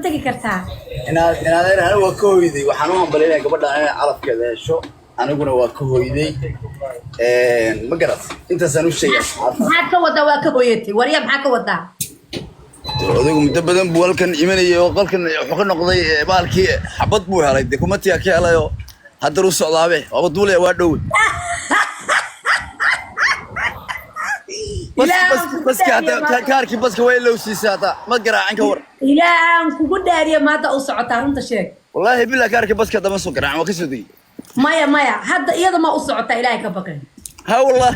tegi kartaa. Inaad anigu waa ka hoyday. Waxaan u hambalyaynaya gabadhan inay calafkeeda hesho. Aniguna waa ka hoyday, ma garat? Intaasaan u sheegay asxaabta. Maxaad ka wadaa waa ka hooyatay? Warya, maxaa ka wadaa? Odaygu muddo badan buu halkan imanayay oo qalkan wuxuu ka noqday baalkii xabad buu helay dee, kumatiyaa ka helay oo haddana u socdaabe, waaba duulaya, waa dhowe. Bas. Ilaahan Bas kugu baski dhaariye hadda maanta. Kaarkii baska waa ilowsiisay, hadda ma garaacin, ka war. Ilaahan kugu dhaariye, maanta u socotaa? Runta sheeg. Wallaahi billah, kaarkii baska hadda ma soo garaacin, waa ka soo degay. Maya, maya, hadda iyada ma u socotaa? Ilaahay ka baqin. Ha, wallah,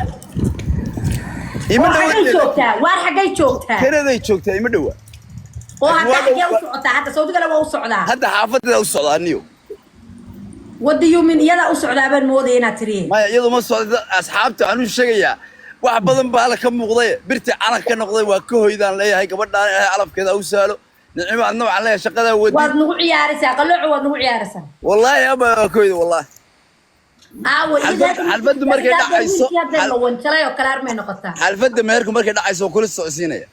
ima Oo xaggay dhowa. joogtaa? Waar, xaggay joogtaa? Kanaday joogtaa, ima dhowa. Oo laakiin hadda waa xaggee u dhow. socotaa hadda? Sawdigale waa u socdaa. Hadda xaafadeeda u socdaa niyo. What do you mean, iyadaa u socdaa baan moodaya inaad tiriye. Maya, iyadu ma socda. Asxaabta waxaan u sheegayaa, wax badan baa alla ka muuqday, birtii calanka ka noqday. Waa ka hoydaan leeyahay gabadhaan, ilaahay calafkeeda u sahlo. Nicimo, adna waxaan leeyahay shaqadaa wadi. Waad nagu ciyaaraysaa, qalooco, waad nagu ciyaaraysaa. Wallaahi aba, waa ka hoyday wallaahi. Aawo? Xalfaddu markay dhacayso- Hadda la wanjalay oo kale armay noqotaa. Xalfadda meherku markay dhacayso waa kula socodsiinaya.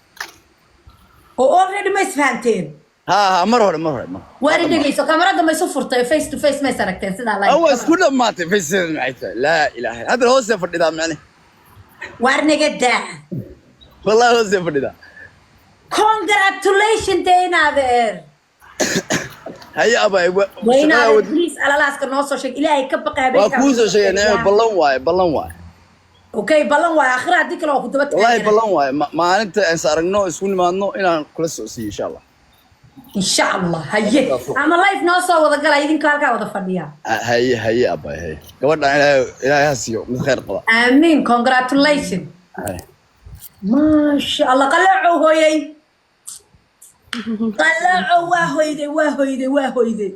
Oo already ma isfahanteen? Ha ha, mar hore, mar hore, mar hore. Waari, dhegeyso, kamarada ma isu furtay? Face to face ma is aragteen sidaa? Ah, waa isku dhammaatay. Faceeda maxay tahay? Laa ilaaha, hadda hoosee fadhidaa micne. Waar, naga daa. Wallahi hoosee fadhidaa. Congratulation dee, inaadeer. Haye abay, waa shaqadaa inaadeer. wadi. Please, alalaaska noo soo sheeg. Ilaahay ka baqa Waa habeenkaa. kuu soo sheegay, Nicmo, ballan waaye, ballan waaye. Okay, ballan waaye. Akhira haddii kale waa ku daba Wallahi taagana. Ballan waaye. Maalinta aan is aragno, isku nimaadno, inaan kula socodsiiyo insha Allah. Insha Allah, haye, ama live noo soo wada gala idinka halkaa wada fadhiya. Haye, haye abay, haye. Gabadhan Ilaahay, Ilaahay ha siiyo mid khayr qaba. Aamiin, congratulation. Haye. Maasha Allah, qalaacow hooyey, qalaacow waa hoyday, waa hoyday, waa hoyday,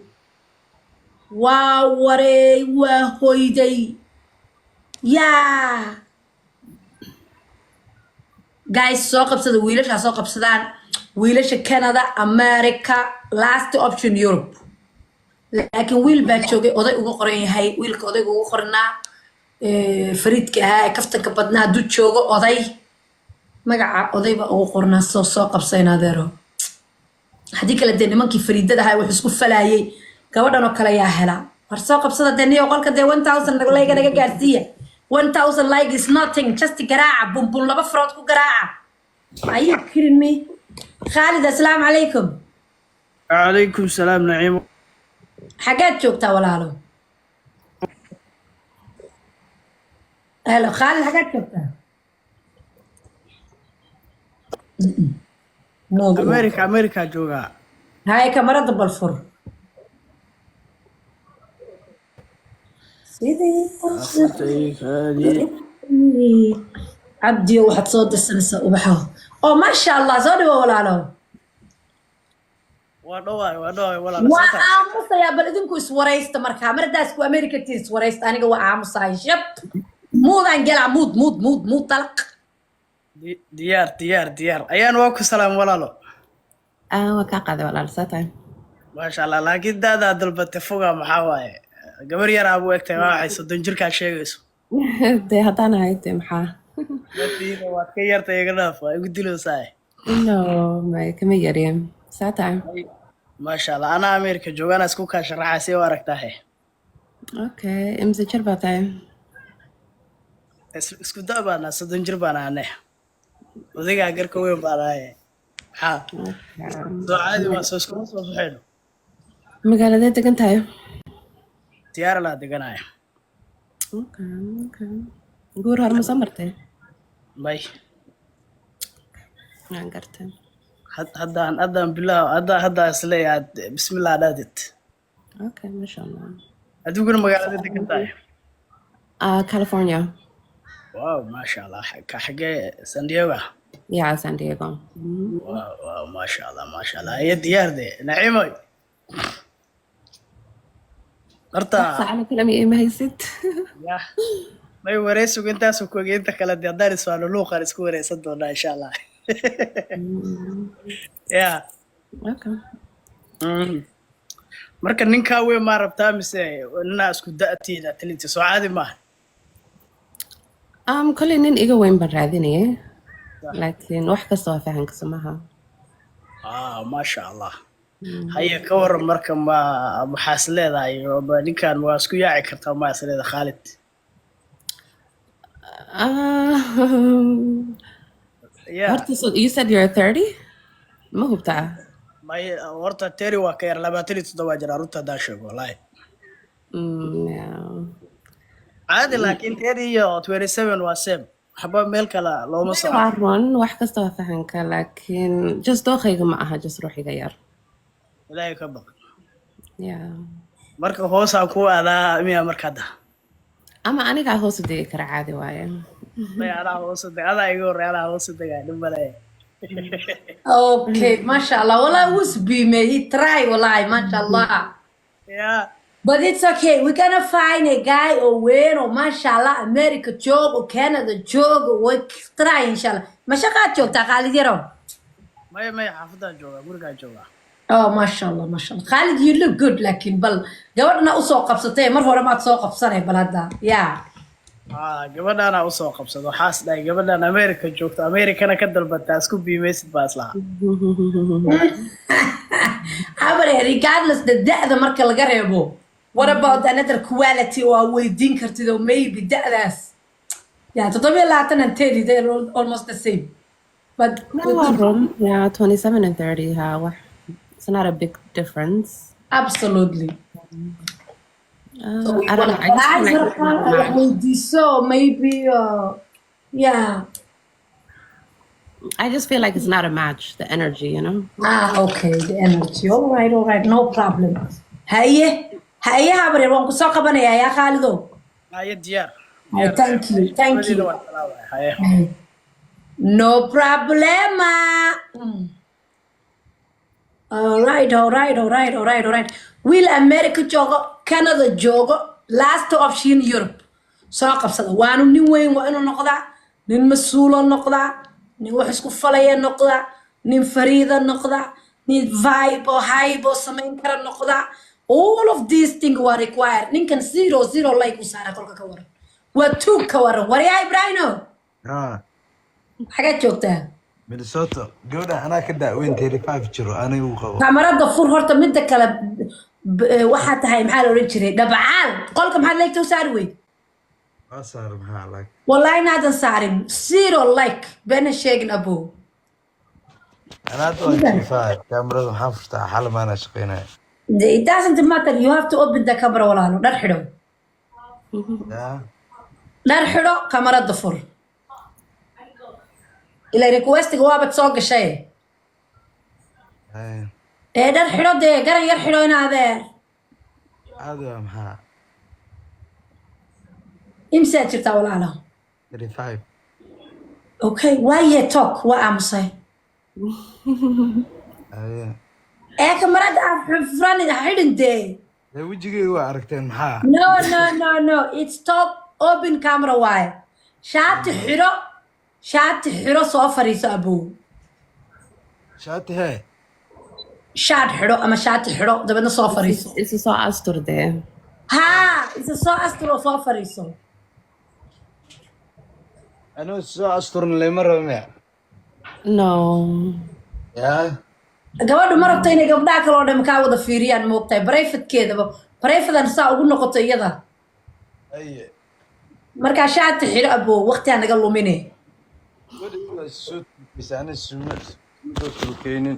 waa wareey, waa hoyday. Yaa guys, soo qabsada wiilasha, soo qabsadaan wiilasha Canada, America, last option Europe. Laakiin wiil baa joogay oday uga qoran yahay, wiilka odayga ugu qornaa, fariidka ahaa ee kaftanka badnaa, hadduu joogo oday magaca oday baa ugu qornaa, soo qabsayn adeero. Haddii kale dee nimankii fariidada ahaa wax isku falaayay gabadhan oo kale yaa helaa. War soo qabsada dee niyo, qolka dee 1000 like naga gaarsiiya. 1000 like is nothing, just garaaca bumbun, laba farood ku garaaca. Are you kidding me? Khaalid, asalaamu calaykum. Calaykum salaam, Naciimo. Xaggaad joogtaa, walaalo? Hello Khaalid, xaggaad joogtaa? Mooga. America, America joogaa. Haye, kamarada bal fur. Sidii Cabdiyo, waxaad soo dirsanaysaa ubaxo oo maasha Allah. Soo dhiwo, walaalo. Waa dhawaay, waa dhawaay, walaal. Waa Soo tahay. aamusayaa, bal idinku iswaraysta markaa. Mardaasku America tiin iswaraysta, aniga waa aamusahay. Shab muudaan gelaa, muud, muud, muud, muud, dalaq. Diyaar, diyaar, diyaar. Ayaan waa ku salaam, walaalo. Ah, waa kaa qaaday, walaal, saa tahay. Maasha Allah, laakiin daadaa dalbatay foga maxaa waaye? Gabar yaraa buu egtahay, waa waxay 30 jirkaa sheegayso. Dee haddaan ahay dee maxaa? Matiina, waad ka yartay, iga dhaaf, waa igu dilowsaa. No, may, kama yareen, saa tahay. Maasha Allah, anaa America joogaana isku kaa sharaxaa, see u aragtahay? Okay, imse jir baa tahay? Isku da' baanaa, 30 jir baan ahane, odagaa garka weyn baan ahaye. Maxaa soo caadi waa soo iskuma soo baxayno. Magaaladee degan tahay? Diyaar laa deganaya. Okay, guur hore ma soo martay? May. Waan gartay. Haddaan bilaa hadda isleeyahay bismillah dhaadid. Okay, masha Allah. Adiguna magaalada degan tahay? Ah, California. Wow, maasha Allah. Ka xagee? San Diego? Yeah, San Diego. Wow, maasha Allah, maasha Allah. Haye, diyaar de, Naciimoy, horta. Wax saacana kale ma ima haysid. Yah, may, wareysigu intaasu ku ogey, inta kale dee haddaan isfaano luuqaan isku wareysan doonaa insha Allah, ya. Okay. Marka ninkaa weyn maa rabtaa mise ninaa isku da'tiina talinti soo caadi maaha? Koley nin iga weyn baan raadinayay, laakiin wax kasta waa fahanka somaha. Ah, maasha Allah. Haye, ka waran marka, ma maxaa is leedahay? Ma ninkan waa isku yaaci kartaa? Ma is leedahay, Khaalid? Horta, so you said you're 30? Ma hubtaa? May, horta 30 waa ka yar, 27 jira, runta haddaan sheego, wallahi. Yeah. Caadi, laakiin 30 iyo 27 waa same, waxba meel kale looma soco. Waa run, wax kasta waa fahanka, laakiin just dookhayga ma aha, just ruuxiga yar. Ilaahay ka baq. Yeah. Marka hoosaan ku aadaa miya marka hadda? Ama anigaa hoos u degi kara, caadi waaye. May, anaa hoos u deg, adaa iga horey, anaa hoos u degaa, dhib male. Okay, masha Allah. Wallahi wuu isbiimey. He try, wallahi, masha Allah. But it's okay. We're gonna find a guy oo weyn oo masha Allah America joog oo Canada joog oo way try, insha Allah. Ma shaqaad joogtaa, Khaalid yarow? Maya, maya, xaafadaan joogaa, gurigaan joogaa. Oh, masha Allah, masha Allah. Khalid, you look good, laakiin bal gabadhana usoo qabsatay mar hore maad soo qabsanay bal hadda. Yeah. Ah, gabadhaana usoo qabsado, waxaas dhahay gabadhaan America joogto, Americana ka dalbataa, isku biimaysid baa islahaa. Habare, regardless the da'da marka laga reebo, what about another quality oo aad weydiin kartid oo maybe da'daas? Yeah, 27 and 30, they're almost the same. But No, waa run. Yeah, 27 and 30, ha, wax. It's not a big difference. Absolutely. So we I don't wanna know. I just feel prize like her it's not a wax match. weydiiso, maybe, yeah. I just feel like it's not a match, the energy. Ah, okay, the energy. All right, no problem. Haye, haye, habaryar, waan ku soo qabanayaa yaa Khaalidow. Haye, diyaar. Haye, thank you, thank you. Labadiina waan salaamaya. Haye. No problema. All right, all right, all right, all right, all right. Wiil America joogo, Canada joogo, last option Europe. Soo qabsada. Waanu nin weyn waa inuu noqdaa, nin mas-uulo noqdaa, nin wax isku falaya noqdaa, nin fariida noqdaa, nin vibe oo hype oo samayn kara noqdaa. All of these things waa required. Ninkan zero zero like u saara qolka, ka waran. Waa tuug, ka waran. Waryaa Ibrahimo. Ah, Xagaad joogtaa? Minnesota. Gabadha anaa ka da'weyn, 35 jiro anigu qabo. Kamarada fur horta. Midda kale, waxaa tahay, maxaa la odhan jiray, dhabcaal. Qolka maxaad like-ta u saari weyd? Waa saar, maxaa like? Wallahi inaadan saarin, zero like, beena sheegin, abow. Anaa hadda waan jiifaa, kaamirada maxaan furtaa? Xal maana shaqeynaya. It doesn't matter, you have to open the camera, walaalo. Dhar xidho. Yaa. Dhar xidho, kamarada fur, ila requestiga waabad soo gashay. Ay, ee dhar xidho dee, garan yar xidho inaadeer. Caadi waa, maxaa? Imsaad jirtaa, walaalo? 35. Okay, waaye talk, waa aamusay. Aye. Ee kamarada aad furan ha xidhin dee. Dee wejigayga waa aragteen, maxaa? No, no, no, no. It's top open camera waaye. Shaati xidho, shaati xidho, soo fariiso, abow. Shaati hee? Shaad xidho ama shaati xidho, dabeedna soo fariiso. Isa soo astur dee. Haa, isa soo asturo, soo fariiso. Anuu soo asturan lema rabo miya? No. Yaa. Gabadhu ma rabto inay gabdhaha kale oo dhan kaa wada fiiriyaan, moogtahay privatekeedaba privatean saa ugu noqoto iyada. Aye. Markaa shaati xidho, abow, waqtigaa naga lumine. Gabadha waa soo tuukaysa, ana suma soo tuukaynin.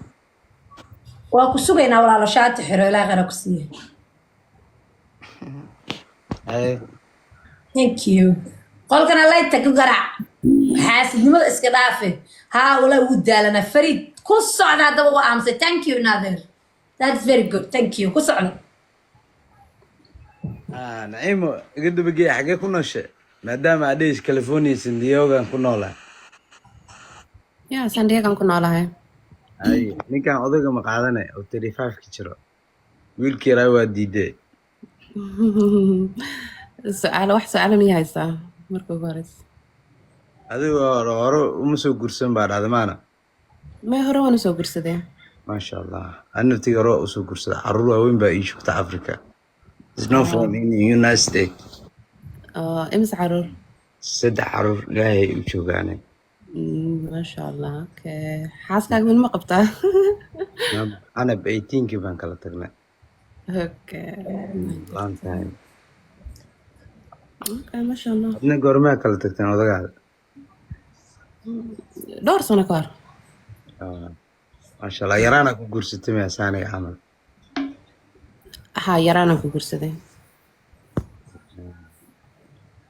Waa ku sugaynaa, walaalo. Shaati xidho, ilaa khayra ku siiye. Aye. Thank you. Qolkana layta ku garaac, xaasidnimada iska dhaafe. Haa, walaa wuu daalanaa. Fariid, ku socda haddaba. Waa aamusay. Thank you, Nader, that's very good, thank you. Ku socda. Ah, Naciimo, iga dabageeya, xagee ku nooshe? Maadaama aad dhehayso California, San Diegoan ku noolaa. Yeah, San Diegoan ku noolahay. Ay, ninkan odayga ma qaadanay oo 35 ka jiro? Wiilkii yaraa waa diiday. Su'aalo, wax su'aalo miya haysaa marka ugu horeysa? Adigu hore hore uma soo guursan baa dhahda maana? May, hore waan usoo gursadee. Maasha Allah, ani naftiga hore waa usoo guursada, carruur waaweyn baa ii joogta Africa. It's no from in United States. Oo imise caruur? Saddex carruur ilaahay u joogaane. Maasha Allah, okay. Xaaskaaga weli ma qabtaa? Canab, 18-kii baan kala tagnay. Okay. Long time. Okay, masha Allah. Adna goormaa kala tagteen odagaada? Dhowr sano ka hor. Ah, maasha Allah. Yaraana ku guursatay miya saaniga camal? Haa, yaraanaan ku guursaday.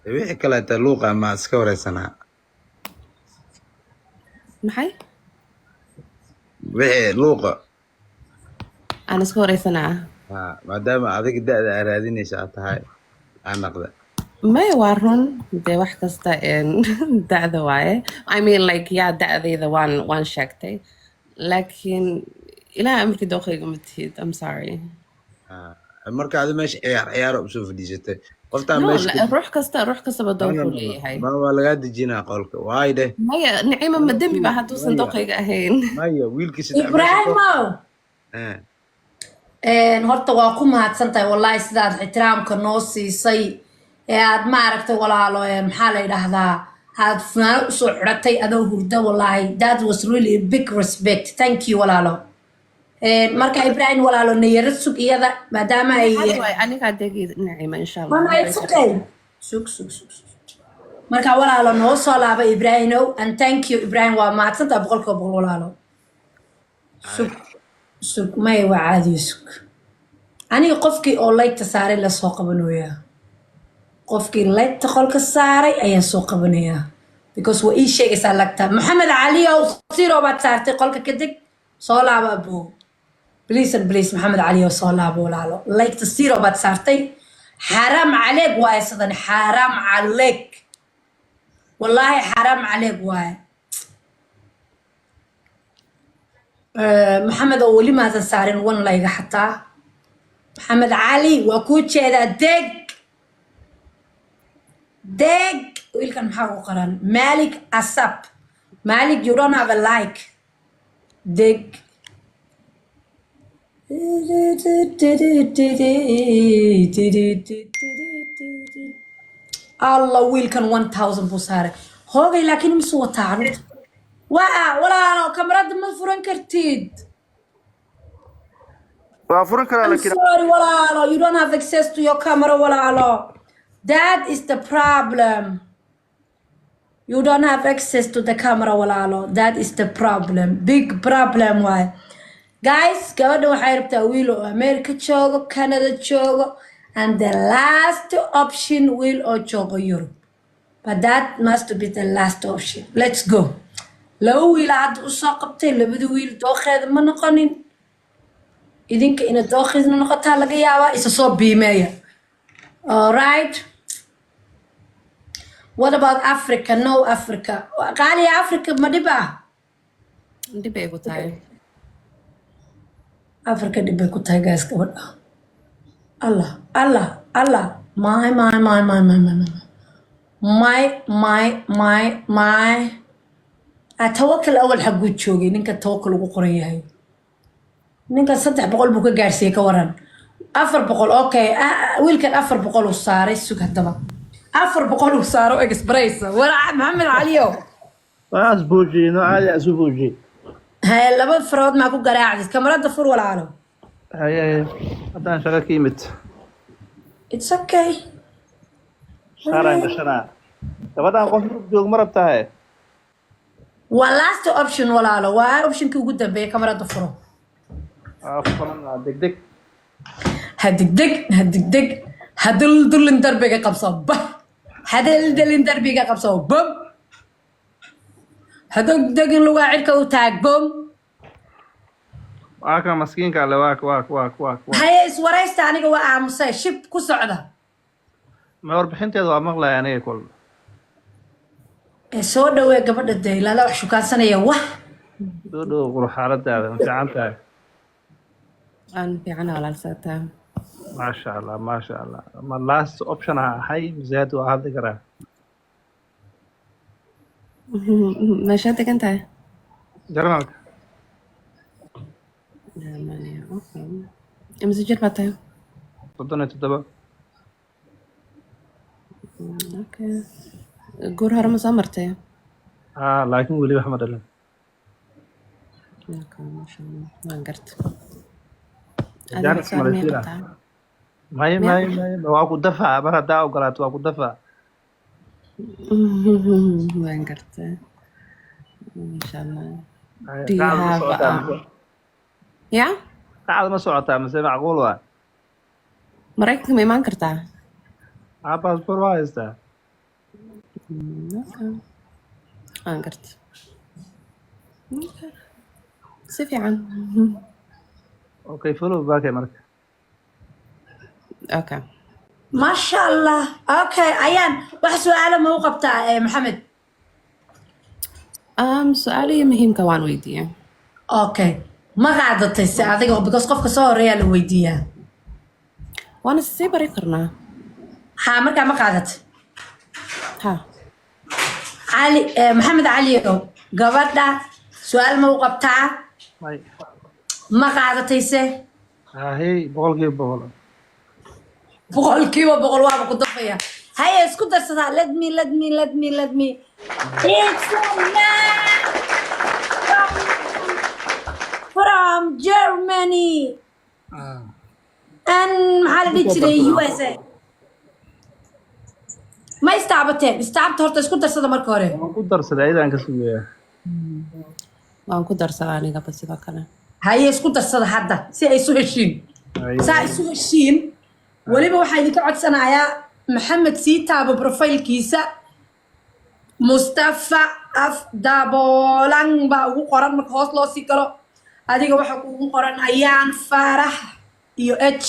Wixii kaleeta luuqa ma iska wareysanaa? Maxay? Wixii luuqa. Aan iska wareysanaa? Ah, maadaama adiga da'da aa raadinaysa aad tahay aa naqda. Maya, waa run dee, wax kasta da'da waaye. I mean, like, yaa da'dayda waan sheegtay, laakiin ilaah amarkii dooqayga ma tihid. I'm sorry. Ah, marka adi meesha ciyaar ciyaara usoo fadhiisatay qoftaan No. meesha Ruux kastaba No, no, dooquu no, no. leeyahay. Ma waa lagaa dejinaa qolka waay dheh. Maya, Nicima, ma dembi ba hadduusan Maya. dooqayga ahayn? Maya, wiilkii saddex meesha Ibraahimow. Eh. Horta waa ku mahadsan tahay wallahi sidaad ixtiraamka noo siisay ee aad maaragtay, walaalo, maxaa la yidhaahdaa, aad funaanad usoo xidhatay adoo hurda. Wallahi, that was really a big respect. Thank you, walaalo. Marka Ibrahim, walaalo, nayaro sug iyada maadaama ay Maxaa waay, anigaa degi Nicima, insha Allah. Mana, it's okay. Sug, sug, sug, sug. Marka walaalo, noo soo laaba, Ibrahimow, and thank you, Ibrahim. Waa mahadsantaha 100%, walaalo. Sug, sug. Maya, waa caadiyo, sug. Aniga qofkii oo laygta saaray la soo qabanayaa, qofkii laygta qolka saaray ayaan soo qabanayaa, because waa ii sheegaysaa lagta. Maxamed Cali ow, zero baad saartay qolka, kadeg soo laabo abo. Please and please, Maxamed Cali oo soo laabo, walaalo. Laygta zero baad saartay, xaaraam caleeg waaye sidan, xaaraam caleeg, wallaahi xaaraam caleeg waaye. Maxamed oo weli maadan saarin one layga xataa. Maxamed Cali, waa kuu jeedaa, deg deg. Wiilkan maxaa ku qoran? Malik Asap. Malik, you don't have a like. Deg. Allah, wiilkan 1000 buu saaray. Hoogay, laakiin misu wataa caruurta? Waa walaalo, kamarada ma furan kartid. Waa furan karaa. I'm laakiin sorry, walaalo, you don't have access to your camera, walaalo. That is the problem. You don't have access to the camera, walaalo. That is the problem, big problem. Why, guys? Gabadha waxay rabtaa wiil oo America joogo, Canada joogo, and the last option, wiil oo joogo Europe, but that must be the last option. Let's go. Laba wiil hadda usoo qabtay, labada wiil dooqeeda ma noqonin. Idinka ina dooqiisna noqotaa laga yaabaa. Isa soo biimeeya. Alright, what about Africa? No, Africa qaaliya, Africa ma dhib ah? Dhib ay ku tahay. Africa dhib bay ku tahay, guys, gabadha. Allah, Allah, Allah, my, my, my, my, my, my, my, my, my, my, my. Ah, Tawakal awal xaguu joogay ninka Tawakal ugu qoran yahay? Ninkan 300 buu ka gaarsiiyey, ka waran? 400. Okay. Ah, ah, wiilkan 400 uu saaray. Sug, haddaba 400 uu saaro express walaa. Maxamed Caliyo. Waa isbuujiyey, noocaadi isu buujiyey. Haye, laba farood maa ku garaacdid? Kamarada fur, walaalo. Haye haye, haddaan shaqo ka yimid. It's okay. Shaaraan gashanaa. Gabadhaan qof Yurub joog ma rabtahay? Waa last option, walaalo, waa optionkii ugu dambeeyay. Kamarada furo. Waa furanaa, degdeg. Ha degdeg, ha degdeg, ha duldulin, darbiga qabso bah, ha duldulin, darbiga qabso bom, ha degdegin, lugaa cirka u taag bom. Waa kan maskiinka alle, waa waa waa waa waa. Haye, iswaraysta, aniga waa aamusay, shib ku socda. Ma warbixinteeda waa maqlaya aniga kol. Ee soo dhawee gabadha dee, ilaala wax shukaansanaya wah. Soo dhow, qurux, xaaladaada ma fiican tahay? Aan fiicana, walaalsaataa. Maasha Allah, maasha Allah. Ma last option ha ahay mise hadda waa hadli karaa? Meeshaa degan tahay? Jarmalka. Germany, okay. Imise jir baa tahay? 37. Okay, guur hore ma soo martay? Ah, laakiin weli wax ma dhalin. Okay, masha Allah, waan garta. Adiga Jaanis su'aal miyay Malaysia. qabtaa? May. Miya? May, may, waa ku dafaa. Mar haddaa ogolaato, waa ku dafaa. Waan garta, masha Allah. Do you Qacda ma have socotaa mise? Yeah. Qacda ma socotaa mise macquul waa? Maraykanka ma imaan kartaa? Aa, passport waa haystaa. Okay, waan garta. Okay. Si fiican. Okay, follow back marka. Okay. Maasha Allah. Okay, Ayaan, wax su-aalo ma u qabtaa Maxamed? Su-aalihii muhiimka waan weydiiyey. Okay, ma qaadatay se adiga? Because qofka soo horeeyaa la weydiiyaa. Waana sii bari karnaa. Ha, markaa ma qaadatay? Ha. Cali, Maxamed Caliyow, gabadha su-aal ma u qabtaa? May. Ma qaadatay se? Ahey, 100%. 100% waaba ku dafaya. Haye, isku darsadaa. Let me, let me, let me, let me. It's a man from Germany and, maxaa la dhihi jiray, USA. Ma istaabateen? Istaabta horta, isku darsada marka hore. Waan ku darsaday, ayadaan ka sugayaa. Waan ku darsadaa anigaba sidoo kale. Haye, isku darsada hadda si ay isu heshiin. Saa isu heshiin. Weliba waxaa idinka codsanayaa, Maxamed sii taabo profile-kiisa. Mustafa Af Daboolan baa ugu qoran. Marka hoos loo sii galo, adiga waxa kugu qoran Ayaan Faarax iyo H.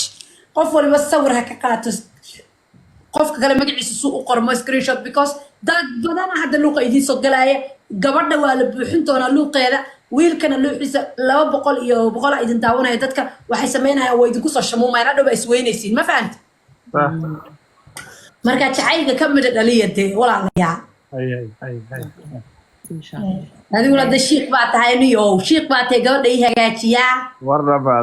Qof waliba sawir ha ka qaato qofka kale magaciisa suu u qormo, screenshot, because dad badana hadda luuqa idiin soo galaya. Gabadha waa la buuxin doonaa luuqeeda, wiilkana luuxiisa. 200 iyo 100 idin daawanaya. Dadka waxay samaynayaan, waa idinku soo shamuumayaan, hadhow baa isweynaysiin. Ma fahamti? Sax. Marka jacaylka ka midha dhaliya dee, walaalayaa. Hay, hay, hay, hay. Insha Allah. Adiguna de shiik baa tahay, niyow, shiik baa tahay. Gabadha ii hagaajiyaa. Warna baa.